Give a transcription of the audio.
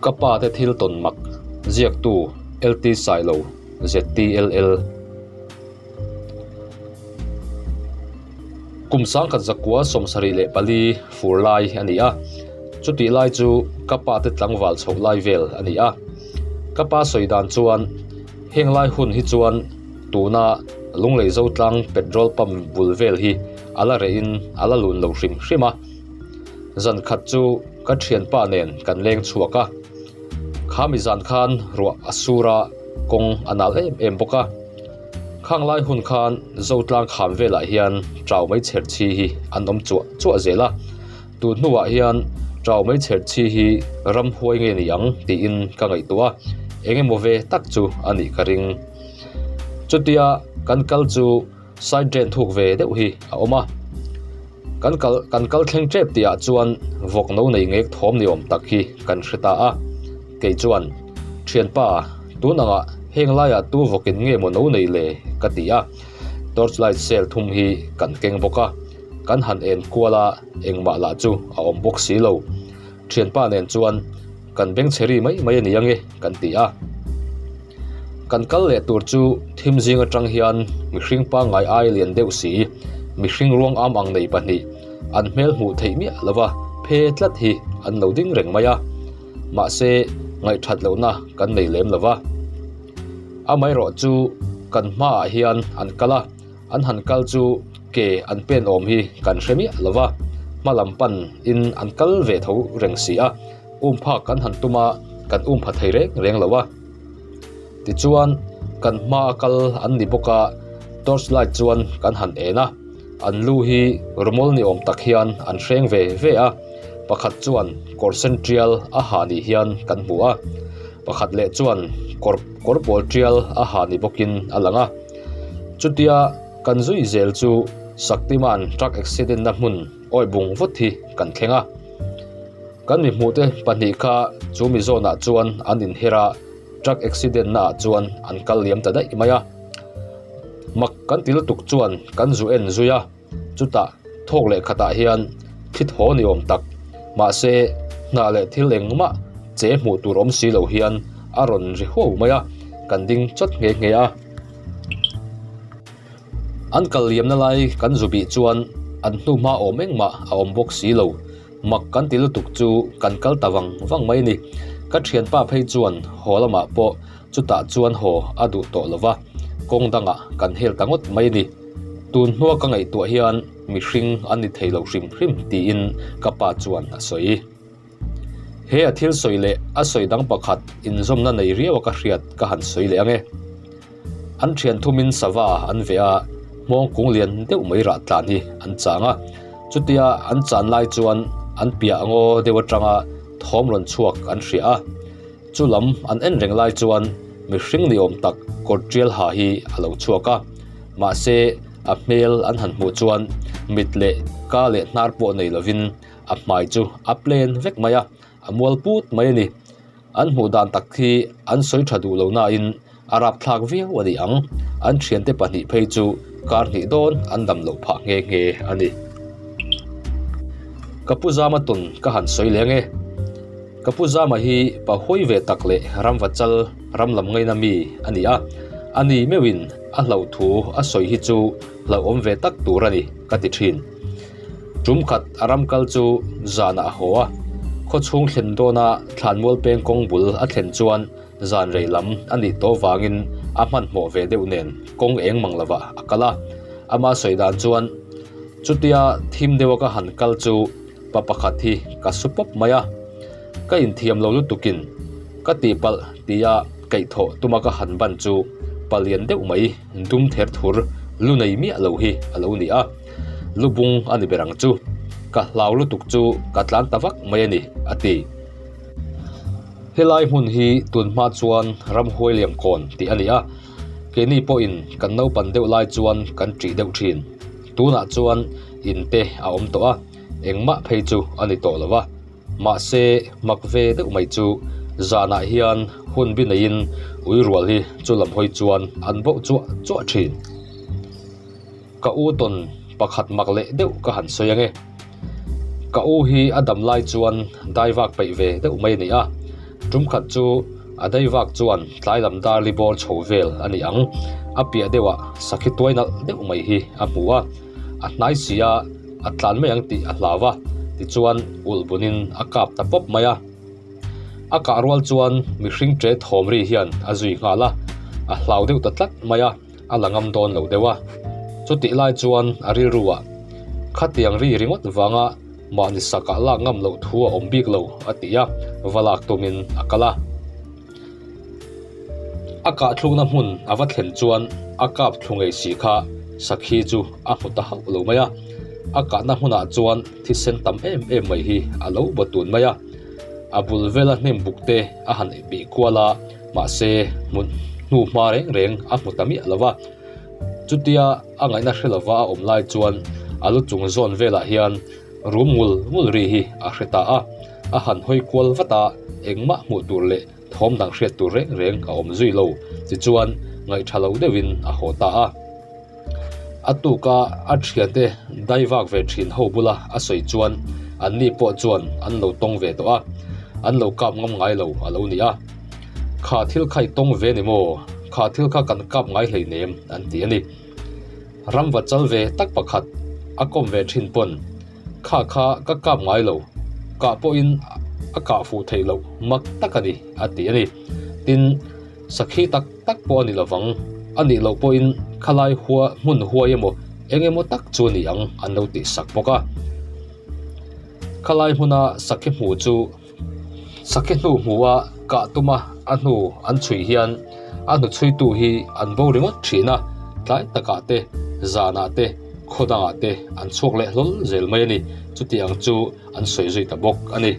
Ka pa te thil tawn mak ziaktu LT Sailo ZTLL. Kum sangkhat zakua 74 fur lai a ni a, chutih lai chu ka pa te tlangval chhoh lai vel a ni a. Ka pa sawi dan chuan heng lai hun hi chuan tuna Lunglei Zotlang petrol pump bul vel hi a la reh in a la lun lo hrim hrim a. Zan khat chu ka thianpa nen kan leng chhuak a, khami zan khan ruah a sur a, kawng a nal em em bawk a. Khang lai hun khan Zotlang kham velah hian Trau mai chher chhi hi an awm chuah chuah zel a, tun hnuah hian Trau mai chher chhi hi ramhuai nge ni ang tiin ka ngaihtuah a, eng emaw ve tak chu a nih ka ring. Chutia kan kal chu side drain thuk ve deuh hi a awm a, kan kal kan kal thleng tep tih ah chuan vawk no nei ngek thawm ni awm tak hi kan hre ta a, kei chuan thianpa tun angah heng laiah tu vawkin nge maw no nei le ka ti a, torch light cell thum hi kan keng bawk a, kan han en kual a engmah lah chu a awm bawk si lo, thianpa nen chuan kan beng chhe ri mai mai a ni ange kan ti a. Kan kal leh tur chu thim zing atang hian mihring pangngai ai lian deuh si, mihring ruang am ang nei pahnih, an hmel hmuh theih miah lova phe tlat hi an lo ding reng mai a. Mahse, ngaihthat lohna kan nei lem lova. Amaherawh chu kan hmaah hian an kal a, an han kal chu ke an pen awm hi kan hre miah lova, hma lam pan in an kal ve tho reng si a. Um phak kan han tum a, kan um pha thei reng reng lo a. Tichuan, kan hma a kal an ni bawk a, torch light chuan kan han en a, an lu hi rumawl ni awm tak hian an hreng ve ve a, pakhat chuan kawr sen tial a ha ni hian kan hmu a, pakhat leh chuan kawr kawr pawl tial a ha ni bawkin a lang a. Chutia kan zui zel chu Saktiman truck accident na hmun awi bung vut hi kan thleng a. Kan mi hmuhte pahnih kha chu mi zawnah chuan an inher a, truck accident naah chuan an kal liam ta daih mai a. Mak kan ti lutuk chuan kan zu en zui a, chutah thawk leh khatah hian thli thaw ni awm tak, mahse hnah leh thil engmah che hmuh tur awm si lo hian a rawn ri huau mai a, kan ding chawt nghe nghe a. An kal liamna lai kan zu bih chuan an hnu hma awm engmah a awm bawk si lo. Mak kan ti lutuk chu kan kal ta vang vang mai a ni. Ka thianpa phei chuan haw lamah pawh chutah chuan haw a duh tawh lo va, kawng dangah kan hel ta ngawt mai a ni. Tun hnua ka ngaihtuah hian mihring an ni thei lo hrim hrim tiin ka pa chuan a sawi. He a thil sawi leh a sawi dang pakhat inzawmna nei riau a ka hriat ka han sawi leh ang e. An thian thumin sava an veh a, hmawng kung lian deuh mai rah tlan hi an chang a. Chutia an chan lai chuan an piah ngaw deuh atanga thawm rawn chhuak an hria a. Chu lam an en reng lai chuan mihring ni awm tak kawr tial ha hi a lo chhuak a. Mahse a hmel an han hmuh chuan mit leh ka leh hnar pawh nei lovin a hmai chu a plain vek mai a, a mual put mai a ni. An hmuh dan tak hi an sawi tha duh lo nain a rapthlak viau a ni ang. An thiante pahnih phei chu kar hnih dawn an dam loh phah nghe nghe a ni. Ka pu Zama tawn ka han sawi leng e. Ka pu Zama hi pa huai ve tak leh ramva chal ram lam ngaina mi a ni a, a ni meuhin a hlauh thu a sawi hi chu hlauhawm ve tak tur a ni ka ti thin. Tum khat a ram kal chu zanah a haw a, khawchhung thlen dawna thlanmual peng kawng bul a thlen chuan zan rei lam a nih tawh vangin a hmanhmawh ve deuh nen kawng eng mang lovah a kal a. Ama sawi dan chuan, Chutia thim deuha ka han kal chu pa pakhat hi ka su pawp mai a, ka inthiam lo lutukin ka tihpalh tia kaihthawh tuma ka han ban chu palian deuh mai dum ther thur lu nei miah lo hi a lo ni a. Lu bung a ni ber ang chu, ka hlau lutuk chu ka tlan ta vak mai a ni, a ti. Helai hmun hi tun hma chuan ramhuai liam kawn tih a ni a, keini pawhin kan naupan deuh lai chuan kan ṭih deuh ṭhin. Tunah chuan in te a awm tawh a, engmah phei chu a ni tawh lo va. Mahse, mak ve deuh mai chu zanah hian hun bi neiin ui rual hi chu lam hawi chuan an bauh chuah chuah ṭhin. Ka u tawn pakhat mak leh deuh ka han sawi ange. Ka u hi a dam lai chuan dai vak peih ve deuh mai a ni a. Tum khat chu a daivak chuan tlai lam dar li bawr chho vel a ni ang. A piah deuhah sakhi tuai nalh deuh mai hi a hmu a, a hnai si a, a tlan mai ang tih a hlau a, tichuan ulh bunin a kap ta pawp mai a. A kah rual chuan mihring ṭe thawm ri hian a zui nghal a, a hlau deuh ta tlat mai a, a la ngam dawn lo deuh a. Chutih lai chuan a rilru ah, Khatiang ri ringawt vanga mahni sakah lak ngam loh thu a awm bik lo a ti a, va lak tumin a kal a. A kah thlukna hmun a va thlen chuan a kap thlu ngei si kha sakhi chu a hmu ta hauh lo mai a. A kahna hmunah chuan thisen tam em em mai hi a lo baw tun mai a. A bul vela hnim buk te a han bih kual a, mahse hmun hnu hma reng reng a hmu ta miah lo va. Chutia a ngaihna hre lova a awm lai chuan a lu chung zawn velah hian rum ngul ngul ri hi a hre ta a. A han hawi kual vat a, engmah hmuh tur leh thawm dang hriat tur reng reng a awm zui lo. Tichuan ngaihtha lo deuhin a haw ta a. A tuka a thiante dai vak ve thin ho bula a sawi chuan anni pawh chuan an lo tawng ve tawh a, an lo kap ngam ngai lo a lo ni a. Kha thil kha i tawng ve ni maw? Kha thil kha kan kap ngai hleinem an ti a ni. Ramva chal ve tak pakhat a kawm ve thin pawn kha kha ka kap ngai lo, kah pawhin a kah fuh theih loh mak tak a ni a ti a ni. Tin, sakhi tak tak pawh a ni lovang, a nih loh pawhin khalai hua hmun huai emaw eng emaw tak chu a ni ang an lo tih sak bawk a. Khalai hmuna sakhi hmuh chu Sakhi hnu hmuha kah tuma a hnu an chhui hian a hnu chhuitu hi an bo ringawt thin a, tlai takah te, zanah te, khaw dangah te an chhuak leh hlawl zel mai a ni. Chutiang chu an sawi zui ta bawk a ni.